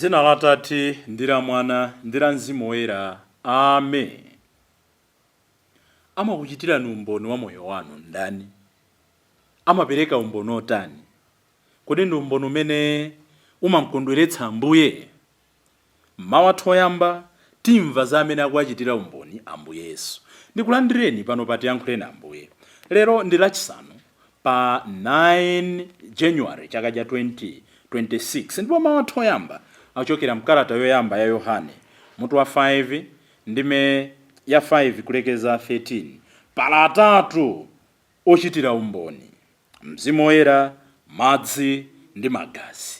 Dzina la Atate ndi la Mwana ndi la Mzimu Woyera. Amen. Amakuchitirani umboni wa moyo wanu ndani? Amapereka umboni otani? Kodi ndi umboni umene umamkondweretsa Ambuye? M'mawu athu oyamba, timva za amene akuwachitira umboni Ambuye Yesu. Ndikulandireni pano pa Tiyankhuleni Ambuye. Lero ndi Lachisanu pa 9 January chaka cha 2026 ndipo mawu athu oyamba akuchokera mkalata yoyamba ya Yohane mutu wa 5 ndime ya 5 kulekeza 13. Pali atatu ochitira umboni, Mzimu Woyera, madzi ndi magazi.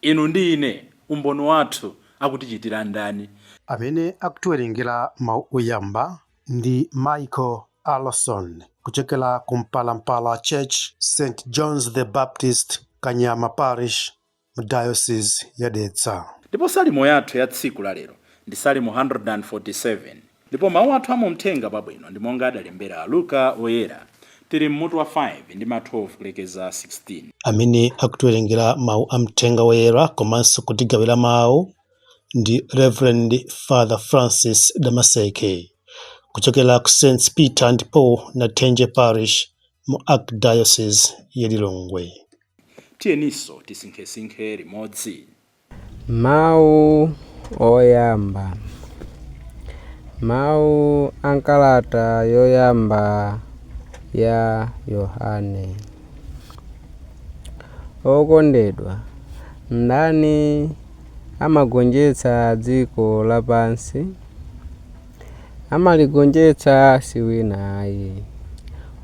Inu ndi ine, umboni wathu akutichitira ndani? Amene akutiwerengera mawu oyamba ndi Michael Allison kuchokera ku Mpalampala Church, St John's the Baptist, Kanyama Parish, mu Diocese ya Dedza. Ndipo salimo yathu ya tsiku la lero ndi Salimo 147. Ndipo mawu athu a mu Mthenga Wabwino ndi monga adalembera Luka Woyera. Tili m'mutu wa 5 ndime ya 12 kulekeza 16. Amene akutiwerengera mawu a Mthenga Woyera komanso kutigawira mawu ndi Reverend Father Francis Damaseke kuchokera ku St Peter and Paul Nathenje Parish mu Archdiocese ya Lilongwe. Tiyeninso tisinkhesinkhe limodzi. Mawu oyamba. Mawu a m'kalata yoyamba ya Yohane. Okondedwa, mdani amagonjetsa dziko lapansi. Amaligonjetsa si wina ayi,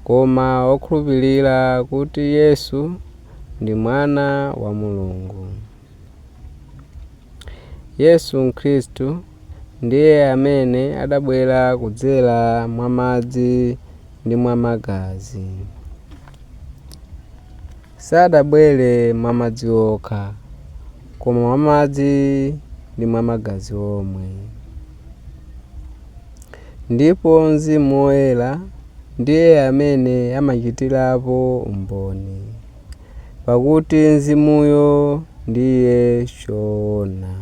koma wokhulupirira kuti Yesu ndi Mwana wa Mulungu. Yesu Khristu ndiye amene adabwera kudzera mwa madzi ndi mwa magazi. Sadabwere mwa madzi okha, koma mwa madzi ndi mwa magazi omwe. Ndipo Mzimu Woyera ndiye amene amachitirapo umboni, pakuti Mzimuyo ndiye choona.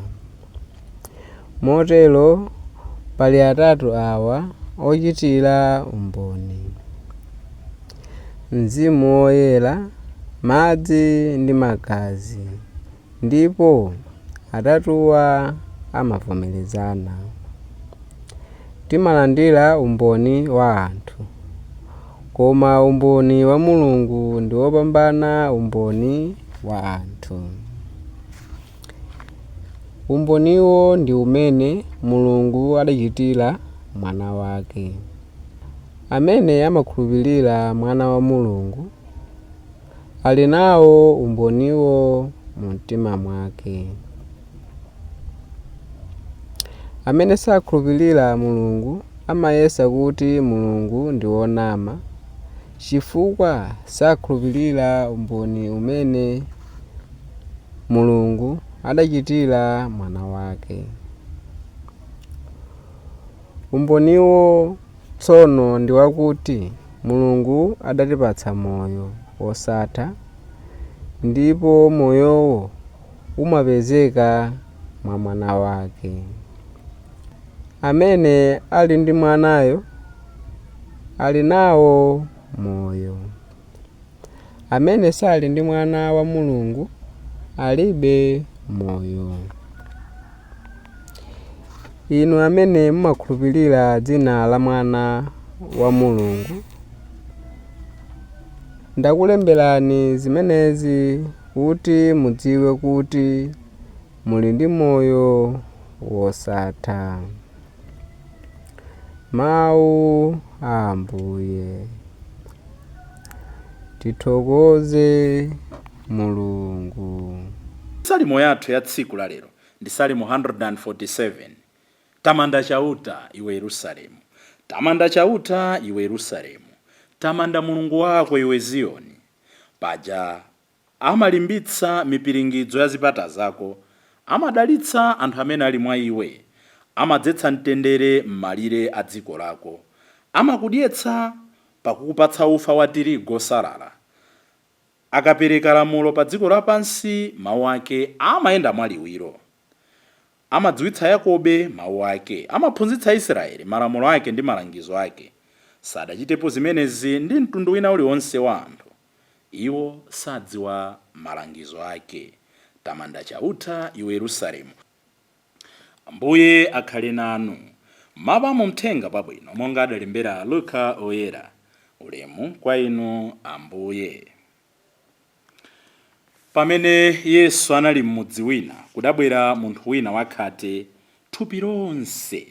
Motero pali atatu awa ochitira umboni, Mzimu Woyera, madzi ndi magazi, ndipo atatuwa amavomerezana. Timalandira umboni wa anthu, koma umboni wa Mulungu ndi wopambana umboni wa anthu. Umboniwo ndi umene Mulungu adachitira Mwana wake. Amene amakhulupirira Mwana wa Mulungu ali nawo umboniwo mumtima mwake. Amene sakhulupirira Mulungu amayesa kuti Mulungu ndi wonama, chifukwa sakhulupirira umboni umene Mulungu adachitira Mwana wake. Umboniwo tsono ndi wakuti Mulungu adatipatsa moyo wosatha, ndipo moyowo umapezeka mwa Mwana wake. Amene ali ndi Mwanayo ali nawo moyo. Amene sali ndi Mwana wa Mulungu alibe moyo. Inu amene mumakhulupirira dzina la Mwana wa Mulungu, ndakulemberani zimenezi kuti mudziwe kuti muli ndi moyo wosatha. Mawu a Ambuye. Tithokoze Mulungu. Salimo yathu ya tsiku la lero ndi Salimo 147. Tamanda Chauta, iwe Yerusalemu. Tamanda Chauta, iwe Yerusalemu. Tamanda Mulungu wako, iwe Ziyoni. Paja amalimbitsa mipiringidzo ya zipata zako, amadalitsa anthu amene ali mwa iwe, amadzetsa mtendere m'malire a dziko lako, amakudyetsa pakukupatsa ufa wa tirigu wosalala. Akapereka lamulo pa dziko lapansi, mau ake amayenda mwaliwiro. Amadziwitsa Yakobe mawu ake, amaphunzitsa Israeli malamulo ake ndi malangizo ake. Sadachitepo zimenezi ndi mtundu wina uliwonse wa anthu. Iwo sadziwa malangizo ake. Tamanda Chauta, iwe Yerusalemu. Ambuye akhale nanu. Mawu a mthenga pabwino monga adalembera Luka Oyera. Ulemu kwa inu, Ambuye. Pamene Yesu anali m'mudzi wina, kudabwera munthu wina wakhate thupi lonse.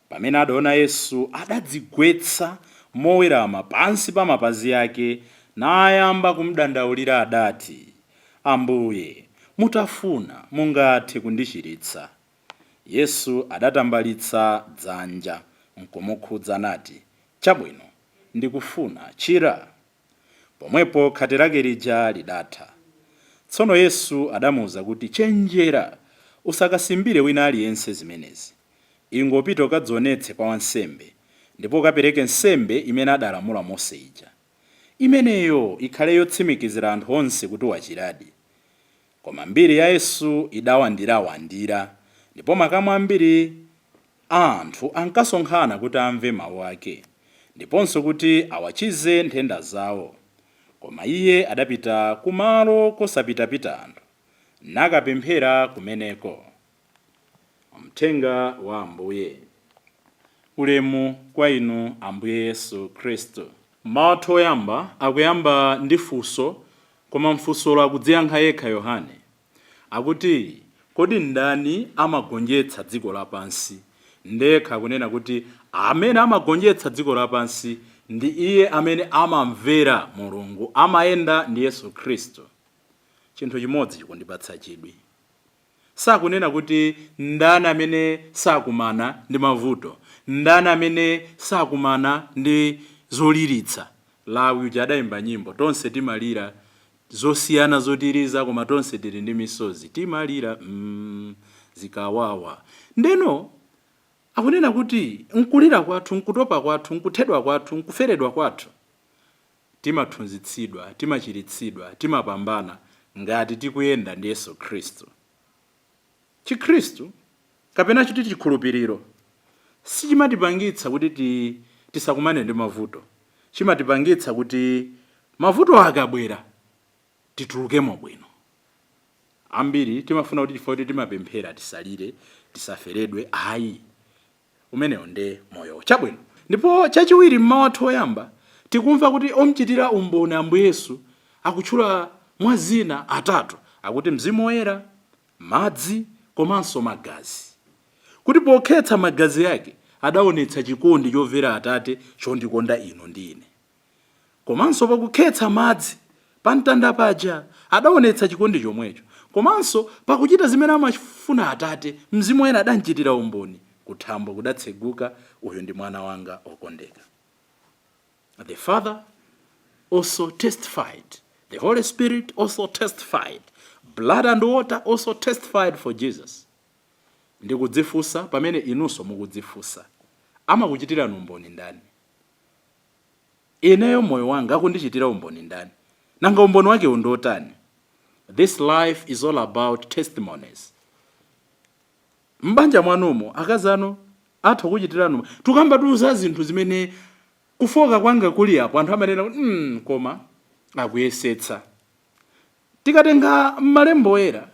Pamene adaona Yesu, adadzigwetsa mowerama pansi pa mapazi ake, nayamba kumudandaulira. Adati, "Ambuye, mutafuna mungathe kundichiritsa." Yesu adatambalitsa dzanja nkumukhudza nati, "Chabwino, ndikufuna, chira." Pomwepo khate lake lija lidatha. Tsono Yesu adamuwuza kuti, "Chenjera, usakasimbire wina aliyense zimenezi. Ingopita ukadzionetse kwa wansembe, ndipo ukapereke nsembe imene adalamula Mose ija. Imeneyo ikhale yotsimikizira anthu onse kuti wachiradi." Koma mbiri ya Yesu idawandirawandira, ndipo makamu ambiri a anthu ankasonkhana kuti amve mawu ake ndiponso kuti awachize nthenda zawo. Koma iye adapita kumalo kosapitapita anthu, nakapemphera kumeneko. Mthenga wa Ambuye. Ulemu kwa inu, Ambuye Yesu Khristu. Mawu athu oyamba akuyamba ndi funso, koma mfunsolo akudziyankha yekha Yohane. Akuti, "Kodi ndani amagonjetsa dziko lapansi?" Ndekha akunena kuti amene amagonjetsa dziko lapansi ndi iye amene amamvera Mulungu, amayenda ndi Yesu Khristu. Chinthu chimodzi chikundipatsa chidwi: sakunena kuti ndani amene sakumana ndi mavuto, ndani amene sakumana ndi zoliritsa. Lawi uja adayimba nyimbo, "Tonse timalira zosiyana zotiriza, koma tonse tili ndi misozi, timalira zikawawa." Ndeno akunena kuti nkulira kwathu, nkutopa kwathu, nkuthedwa kwathu, nkuferedwa kwathu, timathunzitsidwa, timachiritsidwa, timapambana ngati tikuyenda ndi Yesu Khristu. Chikhristu kapena chiti chikhulupiriro sichimatipangitsa kuti tisakumane ndi mavuto. Chimatipangitsa kuti mavuto akabwera titulukemo bwino. Ambiri timafuna kuti chifukwa kuti timapemphera tisalire, tisaferedwe. Ayi, umenewo nde moyo chabwino. Ndipo chachiwiri, mmawu athu oyamba tikumva kuti omuchitira umboni Ambuye Yesu akutchula mwa zina atatu. Akuti Mzimu Woyera, madzi komanso magazi, kuti pokhetsa magazi ake adaonetsa chikondi chomvera Atate chondikonda inu ndi ine, komanso pakukhetsa madzi pa mtanda paja adaonetsa chikondi chomwecho, komanso pakuchita zimene amafuna Atate, Mzimu Woyera adamchitira umboni, kuthambo kudatseguka, "Uyu ndi mwana wanga okondeka." The Father also testified, the Holy Spirit also testified, blood and water also testified for Jesus. Ndikudzifunsa pamene inunso mukudzifunsa, amakuchitirani umboni ndani? Ineyo moyo wanga akundichitira umboni ndani? Nanga umboni wake undotani? This life is all about testimonies. M'banja mwanumo akazi anu atha kuchitirani. Tukamba tuza zinthu zimene kufoka kwanga kuli apo, anthu amanena kuti koma akuyesetsa." Tikatenga m'malembo oyera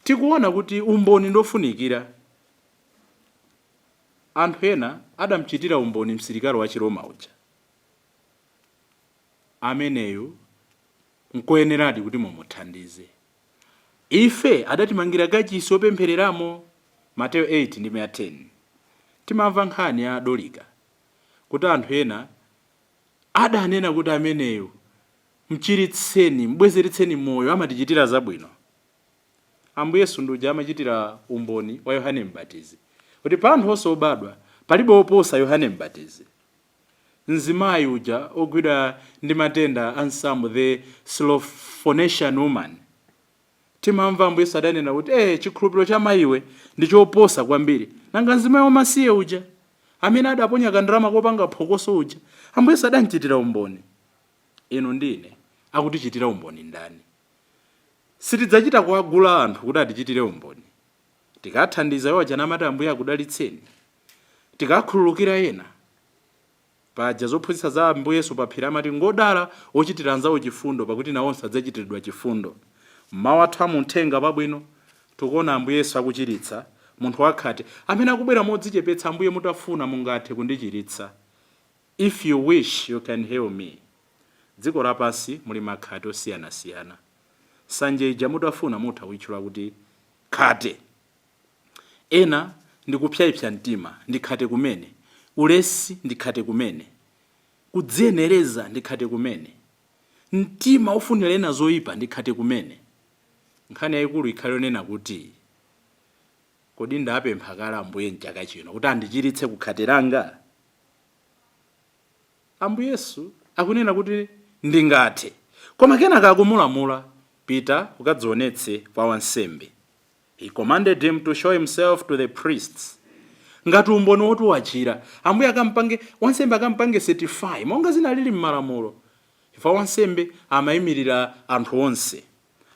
tikuona kuti umboni ndofunikira. Anthu ena adamchitira umboni msilikali wa Chiroma uja, "Ameneyu nkoyeneradi kuti mumuthandize. Ife adatimangira kachisi opemphereramo," Mateyu 8 ndi 10. Timamva nkhani ya Dorika kuti anthu ena adanena kuti, "Ameneyu mchiritseni, mbwezeretseni moyo, amatichitira zabwino." Ambuye Yesu nduja amachitira umboni wa Yohane Mbatizi kuti pa anthu onse obadwa palibe oposa Yohane Mbatizi. Mzimayi uja ogwidwa ndi matenda a nsambo, the Syrophoenician woman, timamva Ambuye Yesu adanena kuti, "Chikhulupiriro cha mayiwe ndi choposa kwambiri." Nanga mzimayi wamasiye uja amene adaponya kandalama kopanga phokoso uja, Ambuye Yesu adamchitira umboni. Inu ndine akutichitira umboni ndani? Sitidzachita kuwagula anthu kuti atichitire umboni. Tikathandiza iwo aja namati Ambuye akudalitseni. Tikakhululukira ena. Paja zophunzitsa za Ambuye Yesu pa phiri amati ngodala ochitira anzawo chifundo, pakuti nawonso adzachitiridwa chifundo. Mmawu athu amuthenga pabwino tikuona Ambuye Yesu akuchiritsa munthu wakhate amene akubwera modzichepetsa: "Ambuye, mutafuna mungathe kundichiritsa." "If you wish, you can heal me." Dziko lapansi muli makhate osiyanasiyana. Sanje ija mutafuna mutha kuyitchula kuti khate. Ena ndi kupyayipsa mtima, ndi khate kumene. Ulesi ndi khate kumene. Kudziyenereza ndi khate kumene. Mtima ofunira ena zoyipa ndi khate kumene. Nkhani yayikulu ikhale yonena kuti, kodi ndapempha kale Ambuye mchaka chino kuti andichiritse kukhate langa? Ambuye Yesu akunena kuti ndingathe, koma kenaka akumulamula, "Pita ukadzionetse kwa wansembe." He commanded him to show himself to the priests, ngati umboni woti wachira. Ambuye akampange, wansembe akampange certify monga zinalili m'malamulo, chifukwa wansembe amayimirira anthu onse,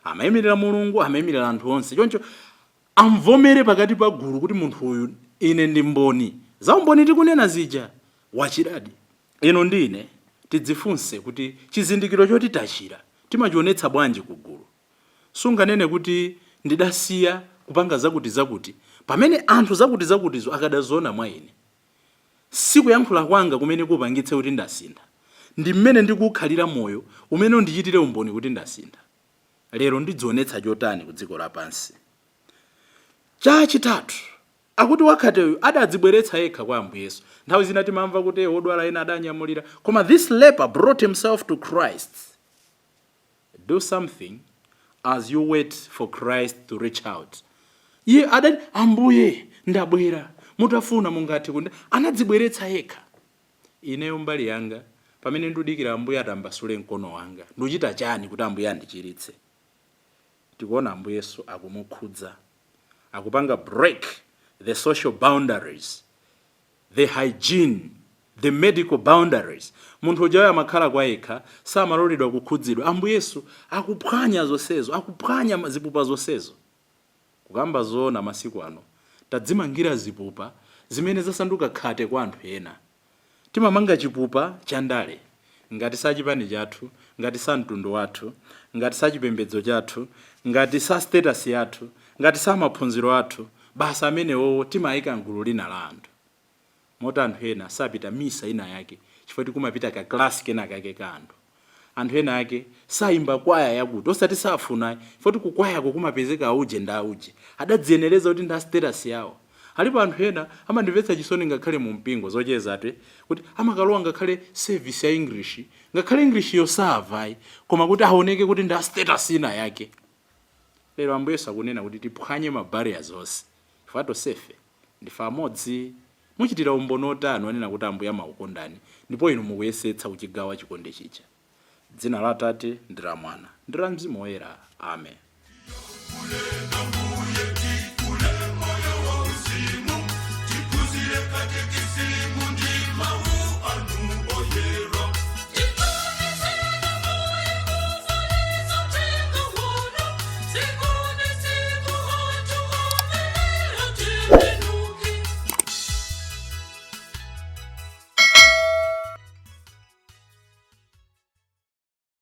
amayimirira Mulungu, amayimirira anthu onse. Choncho amvomere pakati pa gulu kuti munthu uyu, ine ndi mboni za umboni tikunena zija, wachiradi. Inu ndi ine tidzifunse kuti chizindikiro choti tachira timachionetsa bwanji ku gulu? Sunganene kuti ndidasiya kupanga zakuti zakuti pamene anthu zakuti zakutizo akadaziona mwa ine. Sikuyankhula kwanga kumene kupangitse kuti ndasintha, ndi mmene ndikukhalira moyo umene undichitire umboni kuti ndasintha. Lero ndidzionetsa chotani ku dziko lapansi? Chachitatu, akuti wakhateyu adadzibweretsa yekha kwa Ambuye Yesu. Nthawi zina timamva kuti wodwala ena adanyamulira, koma this leper brought himself to Christ. Do something as you wait for Christ to reach out. Iye adati, "Ambuye, ndabwera, mutafuna mungathe kundi." Anadzibweretsa yekha. Ineyo mbali yanga, pamene ndikudikira Ambuye atambasule mkono wanga, ndikuchita chani kuti Ambuye andichiritse? Tikuona Ambuye Yesu akumukhudza, akupanga break the social boundaries, the hygiene, the medical boundaries. Munthu ujayo amakhala kwa yekha, samaloledwa kukhudzidwa. Ambuye Yesu akuphwanya zonsezo, akuphwanya zipupa zonsezo. Kukamba zoona, masiku ano tadzimangira zipupa zimene zasanduka khate kwa anthu ena. Timamanga chipupa cha ndale: ngati sa chipani chathu, ngati sa mtundu wathu, ngati sa chipembedzo chathu, ngati sa status yathu, ngati sa maphunziro athu, basi amenewowo timayika mgulu lina la anthu. Moti anthu ena sapita misa ina yake chifukwa tikumapita ka class kena kake ka anthu. Anthu ena ake sayimba kwaya yakuti, osati safuna, chifukwa kukwayako kumapezeka auje ndi auje, adadziyenereza kuti ndi a status yawo. Alipo anthu ena amandimvetsa chisoni, ngakhale mu mpingo zochezatwe kuti amakalowa ngakhale service ya English, ngakhale English yosavayi, koma kuti aoneke kuti ndi a status ina yake. Lero Ambuye Yesu akunena kuti tiphwanye ma barriers onse, chifukwa tonsefe ndife amodzi. Muchitira umboni otani onena kuti Ambuye amakukondani ndipo inu mukuyesetsa kuchigawa chikondi chija? Dzina la Atate ndi la Mwana ndi la Mzimu Woyera, amen.